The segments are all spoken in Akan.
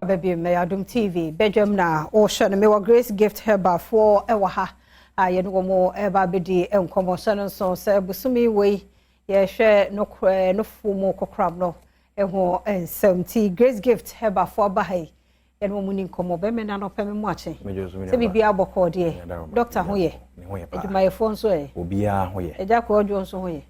Baabi mmɛ Adom TV badwam na ɔrehwɛ no. Mewɔ Grace Gift Herbalfoɔ wɔ ha a yɛne wɔn ɛreba abɛdi nkɔmmɔ. Hyɛ no nso sɛ bosome wei yɛhwɛ no nofo mu kokoram no ho nsɛm, nti Grace Gift Herbalfoɔ aba ha yi, yɛne wɔn ni nkɔmmɔ. Bɛmɛ na nɔpɛ me mu akye sɛ biribiara bɔkɔɔ deɛ, doctor ho yɛ, adwumayɛfoɔ nso ɛ? Obiara ho yɛ. Agya kɔ ɔdwo nso ho yɛ?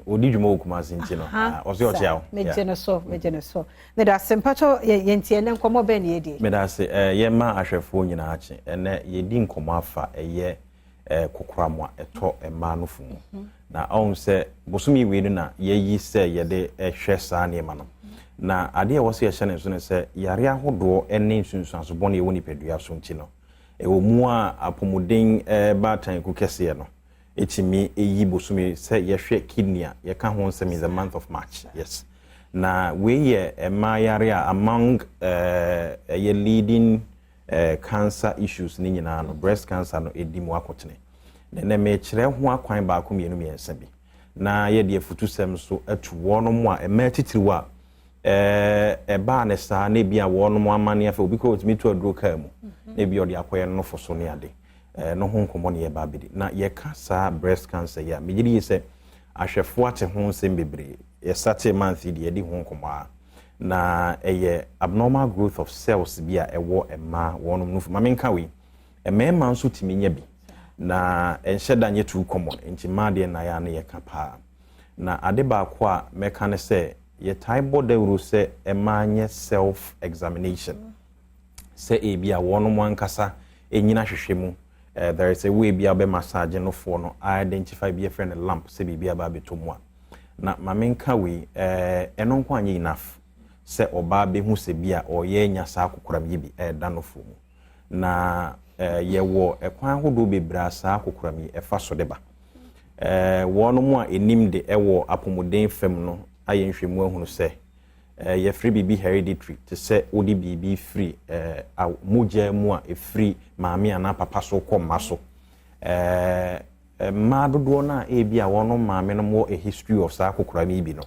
Ɔdi dwuma wɔ Kumase nti no ɔsɛ ɔkyea wo. Megye no so, megye no so. Meda ase. Mpakyɛ, yɛntie ɛnɛ nkɔmmɔ bɛn ne yɛdie? Meda ase. Yɛma ahwɛfoɔ nyinaa akye. Ɛnɛ yɛdi nkɔmmɔ afa ɛyɛ kokoram a ɛtɔ mmaa no fo mu. Na ɔhu sɛ bosome wei no na yɛyi sɛ yɛde hwɛ saa nneɛma no, na adeɛ a ɛwɔ sɛ yɛhyɛ ne nso no sɛ yare ahodoɔ ne nsunsuanso bɔne ɛwɔ nipadua so. Nti no ɛwɔ mu a apɔmuden baatan ku kɛseɛ no ɛtumi ɛyi bosome sɛ yɛhwɛ kidney a yɛka ho nsɛm in the month of March. Yes, na wei yɛ mmaa yare a among ɛyɛ leading cancer issues ne nyinaa no, breast cancer no ɛdi mu akɔtene. Na ɛnɛ mekyerɛ ho akwan baako, mmienu, mmiɛnsa bi na yɛde afutusɛm so atu wɔn a mmaa titiriw a ɛbaa ne saa na ebi a wɔn amane afɛ obi kɔ otumi to aduro kaa mu na ebi ɔde akɔyɛ no nofo so ne ade no ho nkɔmmɔ ne yɛba abɛdi. Na yɛka saa breast cancer yi a, megye di sɛ ahwɛfoɔ ate ho nsɛm bebree. Yɛsate month yi deɛ, yɛdi ho nkɔmmɔ a na ɛyɛ abnormal growth of cells bi a ɛwɔ mmaa wɔn nufu. Maame, nka wei, mmarima nso tumi nya bi na ɛnhyɛ da nyɛ too common, nti mmaa deɛ na yɛ a ne yɛka paa. Na ade baako a mɛka ne sɛ yɛtae bɔ dawuro sɛ mmaa nyɛ self examination, sɛ ebi a wɔn ankasa ɛnyina hwehwɛ mu. There is a way bi a wɔbɛ massage nofoɔ no, identify bi yɛfrɛ no lump, sɛ biribi aba abɛtɔ mu a. Na maame, nka wei, ɛno nko anyɛ enough sɛ ɔbaa bɛhu sɛ bi a ɔyɛ nya saa kokoram yi bi ɛɛda nofoɔ mu. Na yɛwɔ ɛkwan ahodoɔ bebree a saa kokoram yi ɛfa so de ba. Wɔn mu a ɛnim de ɛwɔ apɔmuden fam no ayɛ nhwɛmu ahunu sɛ yɛfrɛ biribi hereditary, te sɛ wode biribi firi mogya mu a ɛfiri maame anaa papa so kɔ mma so. Mmaa dodoɔ no a ebi a wɔn maame no wɔ a history of saa kokoram yi bi no,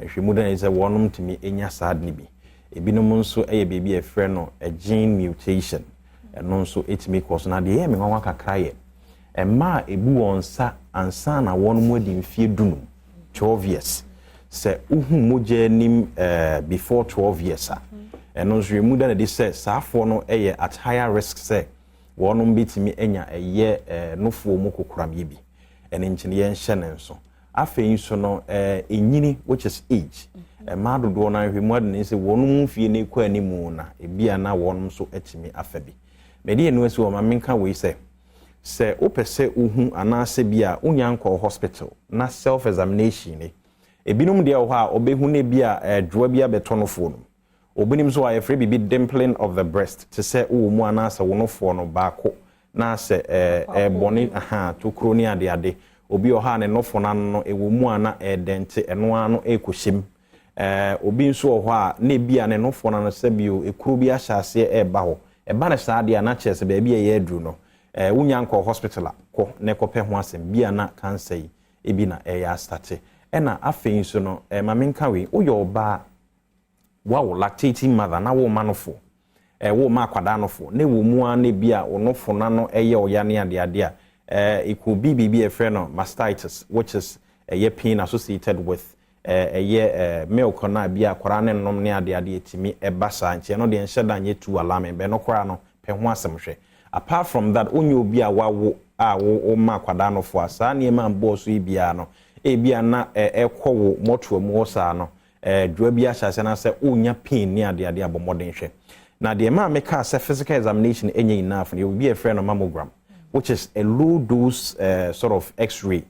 nhwɛmu da ne sɛ wɔn tumi nya saa de no bi. Ebinom nso yɛ biribi a yɛfrɛ no a gene mutation, ɛno nso tumi kɔ so. Na deɛ ɛyɛ me nwanwa kakra yɛ mmaa a ebu wɔn nsa ansa na wɔn mu adi mfie 15, 12 years. Sɛ wohu mogya anim before 12 years a, ɛno nso emu da na de sɛ saafoɔ no yɛ at higher risk sɛ wɔn bɛtumi anya ɛyɛ nofoɔ mu kokoram yi bi. Ɛno nkyɛn yɛnhyɛ ne nso. Afei nso no enyini, which is age. Mmaa dodoɔ no ahwɛ mu ade ne sɛ wɔn mu mfie no kɔ anim na ebi a na wɔn nso atumi afa bi. Mɛde yɛn no asi wɔ. Maame, nka wei sɛ wopɛ sɛ wohu anaasɛ bi a wonya nkɔ hospital na self examination ni, ebinom deɛ wɔ hɔ a ɔbɛhu ne bi a ɛdwoa bi abɛtɔ nofoɔ no. Obinom nso a yɛfrɛ biribi dimpling of the breast, te sɛ wowɔ mu anaasɛ wo nofoɔ no baako na sɛ ɛbɔne aha tokuro ne adeade. Obi wɔ hɔ a ne nofo no ano no ɛwɔ mu a na ɛdɛnte, ɛno ara no ɛrekɔhyɛ mu. Obi nso wɔ hɔ a na ebi a ne nofoɔ no ano sɛ bio ekuro bi ahyɛ aseɛ ɛreba hɔ. Ɛba ne saa deɛ a, na kyerɛ sɛ baabi a ɛyɛ aduru no, wonya nkɔ hospital a, kɔ na ɛkɔpɛ ho asɛm bi a na cancer yi ebi na ɛyɛ astate. Ɛna afei nso no, maame, nka wei, woyɛ ɔbaa, wawo, lactating mother, na wo ma nofo, wo ma akwadaa nofo, na ɛwɔ mu a na bi a wo nofo n'ano ɛyɛ ɔya ne adeade a, it could be biribi a yɛfrɛ no mastitis, which is ɛyɛ pain associated with ɛyɛ milk no a bi akwadaa ne nom ne adeade etimi ɛba saa. Nti ɛno deɛ nhyɛ da nyɛ too alarming. Bɛn no koraa no, pɛ ho asɛm hwɛ. Apart from that, wonyɛ obi a wawo a wo ma akwadaa nofo a, saa nneɛma mbɔɔ so yi biara no, ebi a na ɛkɔ wo mɔtoa mu hɔ saa no, dwoa bi ahyɛ ase na sɛ wonya pain ne adeade, abɔ mmɔden hwɛ. Na deɛ maa meka sɛ physical examination ɛnyɛ enough no, yɛwɔ bi a yɛfrɛ no mammogram, which is a low dose sort of x-ray.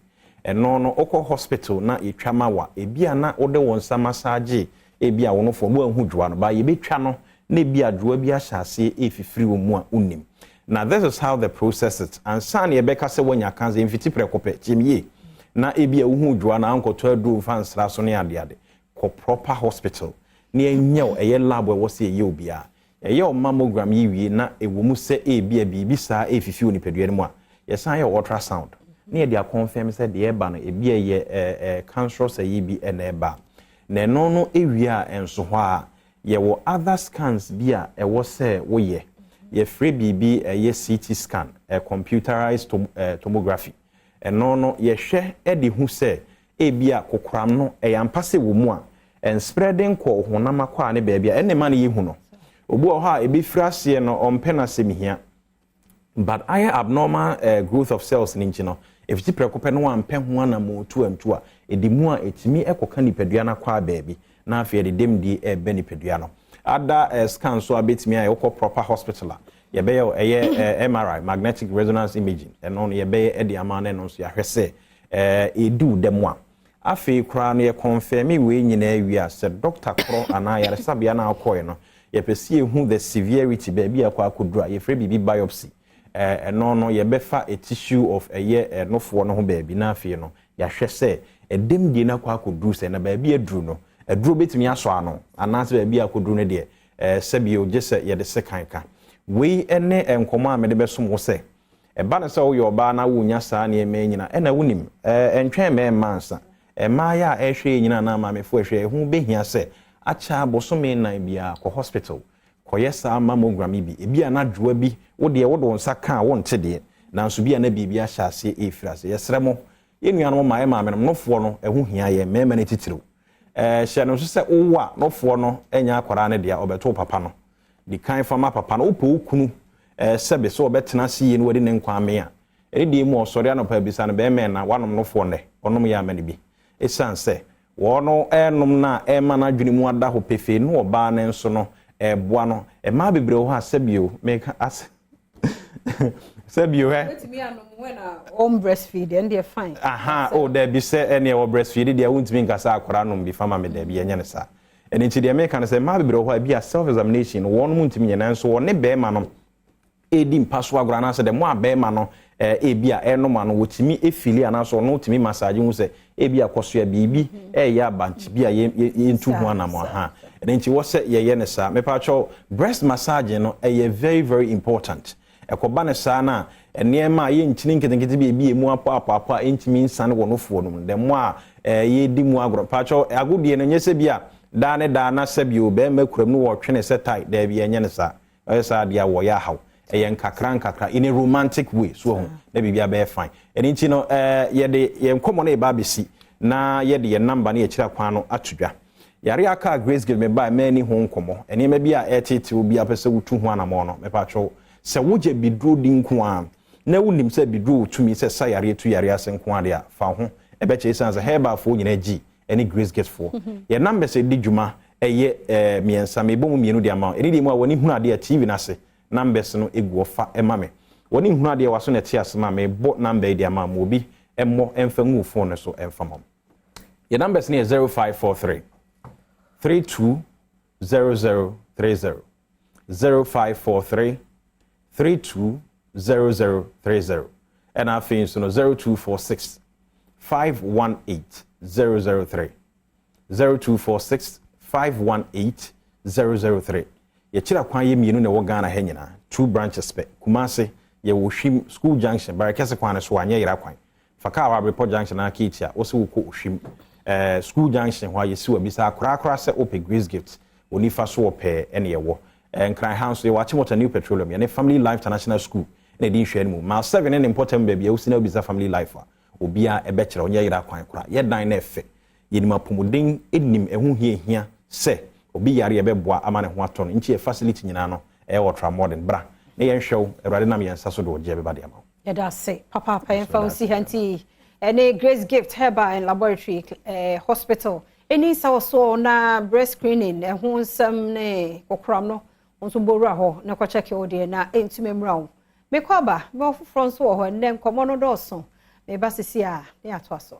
Ɛno no, wokɔ hospital na yɛtwa ma wa, ebi a na wode wɔn nsa massage ebi a wɔn fɔ no wɔahu dwoa no ba, yɛbɛtwa no na ebi a dwoa bi ahyɛ aseɛ efifiri wɔn mu a wonnim. Na this is how the process is. Ansa na yɛbɛka sɛ wɔnya cancer, mfiti prɛko pɛ kyɛm yie na ebi a wohu dwoa na ankɔtɔ aduro mfa nsra so ne adeade. Kɔ proper hospital na yɛnyɛ wo ɛyɛ lab a ɛwɔ sɛ yɛyɛ obiara. Ɛyɛ wo mammogram yi wie na ɛwɔ mu sɛ ebi a biribi saa efifi wɔ nipadua no mu a, yɛsan yɛ ultrasound na yɛde aconfirm sɛ deɛ ɛba no ebi a ɛyɛ ɛɛ ɛɛ cancerous ɛyi bi ɛna ɛba. Na ɛno no ewie a, ɛnso hɔ a Yɛwɔ other scans bi a ɛwɔ sɛ woyɛ. Yɛfrɛ biribi ɛyɛ CT scan, computerized tomography. Ɛno no yɛhwɛ de hu sɛ ebi a kokoram no ɛyɛ ampa sɛ wɔ mu a ɛnspread nkɔ honam akɔ a ne baabi a ɛnna ɛma no yɛhu no. Obi wɔ hɔ a ebi firi aseɛ no, ɔmpɛ n'asɛm hia, but ayɛ abnormal growth of cells ne nkyi no, efiti prɛko pɛ no wampɛ ho anammɔntu antu a ɛdi mu a, ɛtumi ɛkɔka nipadua no akɔ a baabi na afei yɛde dɛmdie ɛɛbɛ nipadua no. Ada scan so a bɛtumi a yɛwɔkɔ proper hospital a yɛbɛyɛ ɛyɛ MRI, magnetic resonance imaging. Ɛno no yɛbɛyɛ ɛde ama no. Ɛno nso yɛahwɛ sɛ ɛdi wo dɛm a, afei koraa no yɛ confirm wei nyinaa wie a, sɛ doctor korɔ anaa yaresabea no akɔɛ no, yɛpɛ sɛ yɛhu the severity, baabi a ɛkɔ akɔduru a, yɛfrɛ biribi biopsy. Ɛno no yɛbɛfa a tissue of ɛyɛ ɛnofoɔ no ho baabi na afei no yɛahwɛ sɛ ɛdɛm die no akɔ akɔduru, sɛ na baabi aduru no, aduro bɛtumi asɔ ano, anaasɛ baabi akɔduru no deɛ, sɛbio gye sɛ yɛde sekan ka. Wei ne nkɔmmɔ a mede bɛsom wo sɛ ɛba no sɛ woyɛ ɔbaa na wonya saa nneɛma yi nyina, ɛna wonim ɛntwɛn mmarima ansa. Mmaa a ɛhwɛ yɛ nyina anaa maamefoɔ ɛhwɛ, ɛho bɛhia sɛ akyɛ abosome 4 biara kɔ hospital kɔyɛ saa mammogram yi bi. Ebi a n'adwoa bi wo deɛ wode wo nsa ka a wonte deɛ, nanso bi a na biribi ahyɛ aseɛ ɛfiri ase. Yɛsrɛ mo, yɛn nuanom ma yɛ maame no, nofoɔ no ɛho hia yɛ mmarima no titiriw. Hyɛ no nso sɛ wowɔ a, nofoɔ no ɛnyɛ akwaraa no deɛ ɔbɛto wo papa no di kan fama papa no. Wopɛ wo kunu sɛbe sɛ ɔbɛtena ase yie no, wɔde ne nkwa ame a ɛne deɛ mu ɔsɔre anɔpa bisa no, bɛrima na wanom nofoɔ nnɛ? Ɔnom yɛ ama no bi, ɛsiane sɛ wɔn ɛnom no a ɛma no adwene mu ada hɔ pefee ne ɔbaa no nso no ɛboa no. Mmaa bebree wɔ hɔ a, sɛbio meka ase, sɛbio hɛ. Wetumi anom when a ɔn breastfeed, ɛn deɛ fine. Aha o, dabi, sɛ ɛneɛ wɔ breastfeed deɛ, wontumi nkasa akwaraa nom bi fama me. Dabi, ɛnyɛ ne saa. Ɛno nti deɛ meka no sɛ mmaa bebree wɔ hɔ a bi a self examination wɔn mu ntumi nyɛ, nanso wɔne bɛrima no ɛdi mpa so agorɔ anaasɛ dɛ mo a bɛrima no ebi a ɛnom ano, wɔtumi efili anaasɛ ɔno tumi massage ho sɛ ebi akɔsoa biribi ɛyɛ aba, nti bi a yɛntu ho anam aha. Ɛno nti wɔ sɛ yɛyɛ ne saa. Mepatwɛw, breast massage no ɛyɛ very very important. Ɛkɔba ne saa no a, nneɛma a yɛnkyini nketenkete bi ebi emu apɔ apɔ a ɛntumi nsane wɔ nofoɔ no mu dɛm a yɛdi mu agorɔ. Patwɛw, agodie no nyɛ sɛ bi a daa ne daa na sɛbi o bɛrima kuram no wɔtwe ne sɛ tae. Daabi, ɛnyɛ ne saa. Ɛyɛ saa adeɛ a wɔyɛ ahaw. Ɛyɛ nkakra nkakra in a romantic way so ho na biribi abɛyɛ fine. Ɛno nti no yɛde yɛn nkɔmmɔ no yɛba abɛsi na yɛde yɛn number no yɛkyerɛ kwan no ato dwa. Yare aka a Grace Gift meba mmaa ni ho nkɔmmɔ, nneɛma bi a ɛtetew bi a pɛ sɛ wotu ho anammɔn no, mepatwɛw, sɛ wogye biduro di nko a na wonim sɛ biduro wɔ tumi sɛ sa yare tu yare ase nko ade a, fa ho ɛbɛkyɛ, ɛsiane sɛ herbalfoɔ nyinaa gyi ɛne Grace Gift foɔ. Yɛn numbers ɛdi dwuma ɛyɛ mmiɛnsa. Mebɔ mu mmienu de ama wo. Ɛne deɛ mu a wɔne hunu adeɛ a, TV no ase numbers no egu ɔfa ɛma me. Wɔne hunu adeɛ waso na ɛte ase ma mebɔ number yi de ama mo. Obi ɛmmɔ ɛmfa ngu phone no so ɛmfa ma mo. Yɛn numbers no yɛ 0543 32 0030, 0543 32 0030, ɛna afei nso no 0246 518 003, 0246 518 003. Yɛkyerɛ kwan yɛ mmienu na ɛwɔ Ghana ha nyinaa, two branches pɛ. Kumase yɛwɔ Hwim School Junction, Barekɛse kwan no so, anyɛ yera kwan. Fa kaa wɔ Abrepɔ Junction na keeti a wosɛ wokɔ Ohwim School Junction hɔ a, yɛsi wɔ bisa korakora sɛ wopɛ Grace Gift, onifa so wɔ pɛɛ. Ɛne ɛwɔ Nkran ha nso, yɛwɔ Achimota New Petroleum, yɛne Family Life International School na ɛdi nhwɛ no mu, Mile 7 ne ne mpɔtam baabi a wosi na wobisa Family Life a, obiara ɛbɛkyerɛ. Ɔnyɛ yera kwan kora. Yɛdan na ɛfɛ, yɛnim apɔmuden, nim ɛho hiahia sɛ obi yare yɛbɛboa ama ne ho atɔ no, nti yɛ facility nyinaa no ɛyɛ ultra modern. Bra na yɛnhwɛ wo. Awurade nam yɛn nsa so de ɔgye ɛbɛba de ama wo. Yɛda ase papaapa. Yɛmfa wo si ha nti ɛne Grace Gift Herbal and Laboratory Hospital ɛni nsa wɔ so na breast screening ɛho nsɛm ne kokoram no nso bɔwura hɔ na kɔkyɛke wo deɛ na ɛntumi mmra wo. Mekɔ aba, mewɔ foforɔ nso wɔ hɔ. Ɛnnɛ nkɔmmɔ no dɔɔso. Meba sisi a ne atoa so.